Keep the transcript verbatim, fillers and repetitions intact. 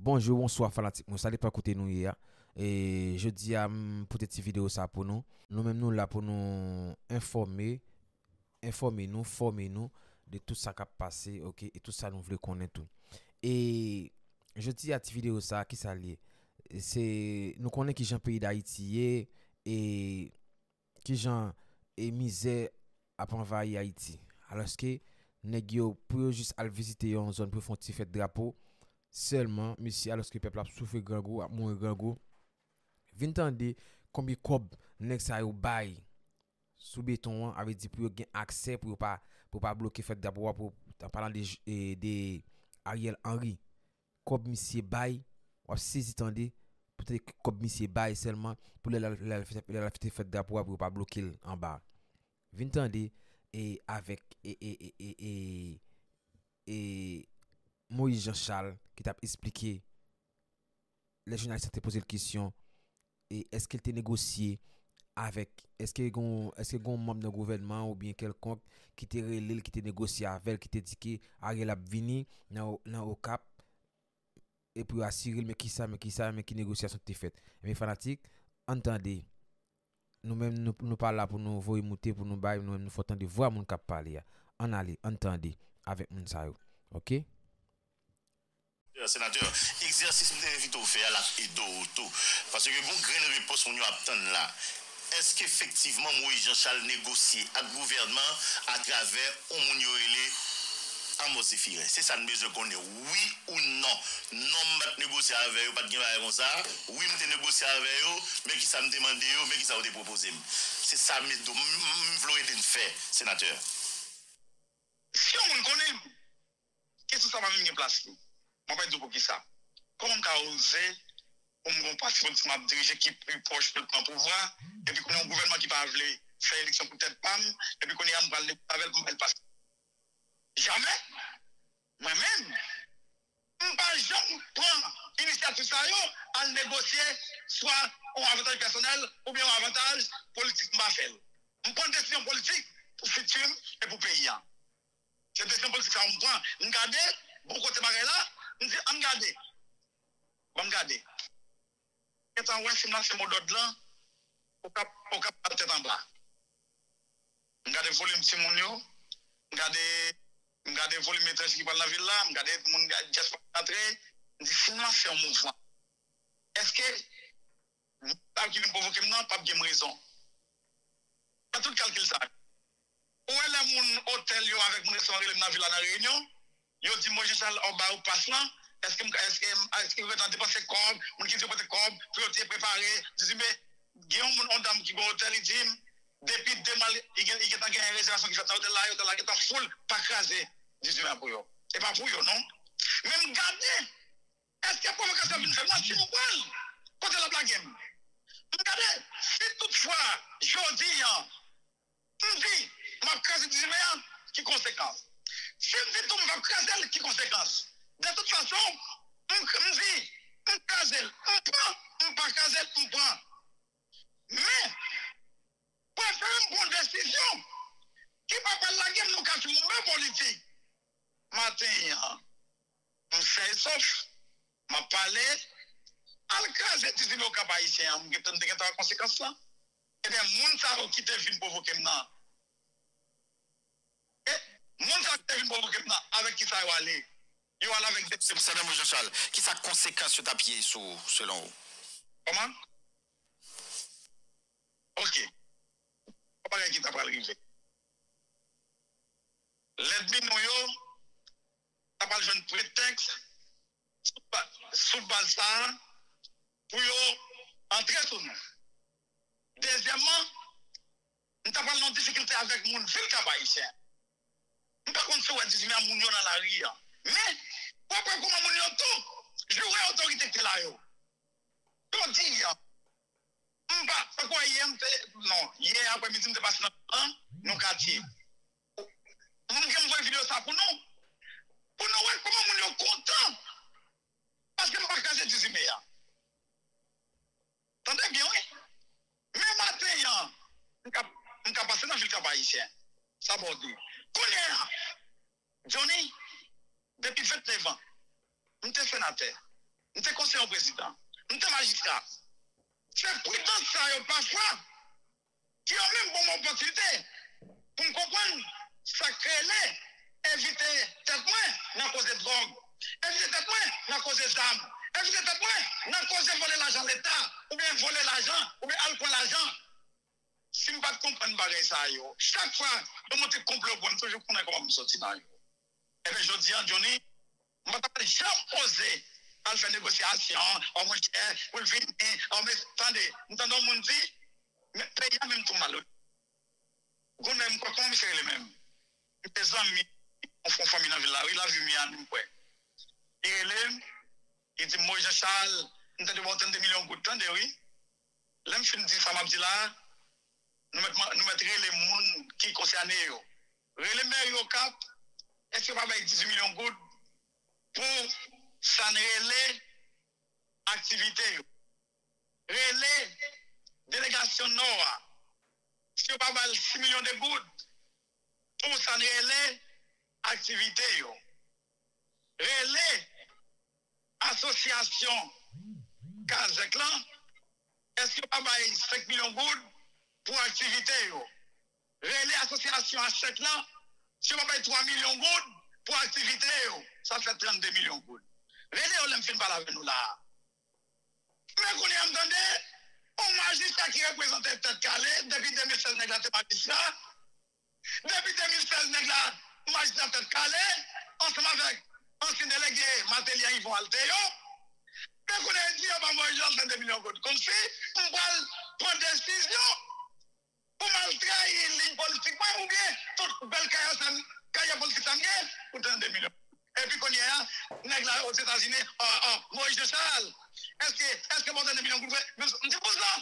Bonjou, bonswa fanatik mwen, sa depann kote nou ye a. E jodi a, m pote ti videyo sa pou nou. Nou menm nou la pou nou enfòme, enfòme nou, fòme nou de tout sa k ap pase, oke, e tout sa nou vle konnen tou. E jodi a, ti videyo sa, kisa l ye? Se, nou konnen kijan peyi Dayiti ye, e kijan e mizè ap anvayi Ayiti. Alòske nèg yo, pou yo jis al vizite yon zòn pou yo fè yon ti fèt drapo, sèlman, mesye, alòske pèp la ap soufri grangou, ap mouri grangou, vin tande konbyen kòb nèg sa yo bay sou beton an, avè di pou yo gen aksè, pou yo pa, pou yo pa bloke fèt drapo a, pou, an palan de, e, de Ariel Henry. Kòb misye bay, w ap sezi tande, poutèt kòb misye bay sèlman, pou lè l al, lè l al fè, lè l al fè fèt drapo a pou yo pa bloke l anba. Vin tande, e avèk, e, e, e, e, e, e Moïse Jean Charles ki t ap esplike, lè jounalis la te poze l kesyon, e èske l te negosye avèk, èske gon, èske gon manm nan gouvènman oubyen kèlkonk ki te rele l, ki te negosye avè l, ki te di ke Ariel ap vini nan, nan Okap, e pou yo asire l, men kisa, men kisa, men ki negosyasyon ki te fèt. Ebyen, fanatik, ann tande. Nou menm, nou, nou pa la pou nou voye moute, pou nou bay, nou menm, nou fò tande vwa moun k ap pale a. Ann ale, ann tande avèk moun sa yo. Oke? Senatè, egzèsis m te envite w fè a, l ap ede w tou. Paske gon grenn repons moun yo ap tann la. Èske efektivman Moïse Jean Charles negosye ak gouvènman atravè yon moun yo rele Amos Zéphirin? Se sa n bezwen konnen, wi ou non? Non, m pa t negosye avè yo, pa t gen bagay konsa. Wi, m te negosye avè yo, men kisa m te mande yo, men kisa yo te pwopoze m. Se sa m, m, m vle w ede n fè, senatè. Si yon moun konnen m, kesyon sa pa menm gen plas li. Mwen pa di w poukisa. Kòman m ka oze pou m gon pati politik m ap dirije ki pi pwòch pou l pran pouvwa, epi kounye a yon gouvènman ki pa vle fè eleksyon pou tèt pa m, epi kounye a m pral negosye avè l pou m ba l pase? Jamè! Mwen menm, m pa janm pran inisyativ sa yo, al negosye swa yon avantaj pèsonèl oubyen yon avantaj politik, m pa fè l. M pran desizyon politik pou fiti m e pou peyi a. Se desizyon politik sa yo m pran. M gade bon kote bagay la, m di, ann gade. Ban m gade. Gentan wè si m lanse modòd lan, Okap, Okap pral tèt anba. M gade volim timoun yo, m gade, m gade volim etranje ki pral nan vil la, m gade moun dyaspora k antre, m di, si m lanse yon mouvman, èske moun sa yo ki vin pwovoke m nan p ap gen m rezon? Fè tout kalkil sa yo. Ou wè lè moun otèl yo avèk moun restoran rele m nan vil la nan reyinyon, yo di m, Moïse Jean Charles, ou ba yo pas lan, èske m ka, èske, èske yo gentan depanse kòb, moun ki di yo pote kòb, pou yo te prepare dizuit me? Gen yon moun, yon dam ki gen otèl, li di m, depi de mwa, li gen, li gentan gen rezèvasyon ki fèt nan otèl la, otèl la gentan full, pa kraze dizuit me pou yo. E pa pou yo, non. Men m gade, èske pwovokasyon vin fè m nan, si m pran l, kote l ap lage m? M gade, si toutfwa, jodi an, m di, m ap kraze dizuit me an, ki konsekans? Si m di tou, m p ap kraze l, ki konsekans? De tout fason, m, m di, m kraze l, m pran, m pa kraze l, m pran. Men, prefere m pran yon desizyon ki pa pral lage m nan kachou men politik. Maten an, m sèn e sof, m ap pale, al kraze dizuit me Okap Ayisyen an, m gentan, m te gentan wè konsekans lan. Ebyen, moun sa yo ki te vin pwovoke m nan, e moun sa yo ki te vin pwovoke m nan, avèk kisa yo ale? Yo ale avèk de... Senatè Moïse Jean Charles, kisa konsekans yo t ap ye sou ou, selon ou? Kòman? Oke. Yon bagay ki ta pral rive. Lènmi nou yo ta pral jwenn pretèks sou ba-, sou baz sa a pou yo antre sou nou. Dezyèmman, m ta pral nan difikilte avèk moun vil Kap Ayisyen. M pa konn si w wè dizuit me a moun yo nan lari a. Men, w ap wè kòman moun yo tou joure otorite ki te la yo. Jodi a, m pa, tankou yè m te, non, yè aprèmidi m te pase nan, nan katye. Moun gen voye videyo sa pou nou. Pou nou wè kòman moun yo kontan. Paske m pa kraze dizuit me a. Tande byen, wi. Men maten an, m ka, m ka pase nan vil Kap Ayisyen. Sa bòde. Kounye a, Johnny, depi vennnev an, m te senatè. M te konseye yon prezidan. M te majistra. Se pridans sa yo pafwa ki yo menm ban m opòtinite pou m konprann sa k rele evite tèt mwen nan koze dwòg, evite tèt mwen nan koze zam, evite tèt mwen nan koze vòlè lajan leta, oubyen vòlè lajan, oubyen al pran lajan. Si m pa t konprann bagay sa yo, chak fwa yo monte konplo pou mwen, m toujou konnen kòman m soti nan yo. Ebyen, jodi a, Johnny, m pa t ap janm oze al fè negosyasyon, o monchè, pou l vini, o men, tande, m tande yon moun di, men peyi a menm tou mal, wi. Gon nèg m kwè, kòman misye rele menm? M te zanmi, yon fanmi nan vil la, wi, Lavimyàn, m kwè. Li rele m, li di m, Moyiz Jan Chal, m tande w ba w trannde milyon goud, tande, wi. Lè m fin di sa m ap di la a, nou mèt, nou mèt rele moun ki konsène yo. Rele mèri Okap, èske yo pa bay dizuit milyon goud pou sa n rele aktivite yo? Rele delegasyon Nò a, si yo pa ba l sis milyon de goud pou sa n rele aktivite yo. Rele asosyasyon Kazèk lan, èske yo pa bay senk milyon goud pou aktivite yo? Rele asosyasyon Achèk lan, si yo pa bay twa milyon goud pou aktivite yo, sa fè trannde milyon goud. Rele yo lè m fin pale avè nou la a. Men kounye a m tande yon majistra ki reprezante Tèt Kale, depi de mil sèz nèg la te majistra, depi de mil sèz nèg la majistra Tèt Kale, ansanm avèk ansyen delege Matelly Yvon Alteyo. Men kounye a di yo ba Moyiz Jan trannde milyon goud. Kòmsi m pral pran desizyon pou m al trayi liy politik mwen oubyen tout bèl karyè sa m, karyè politik sa m gen pou trannde milyon. Epi kounye a, nèg la Ozetazini, ah, ah, Moyiz Jan Chal, èske, èske ba w trannde milyon goud vre? Men m di, bouzan,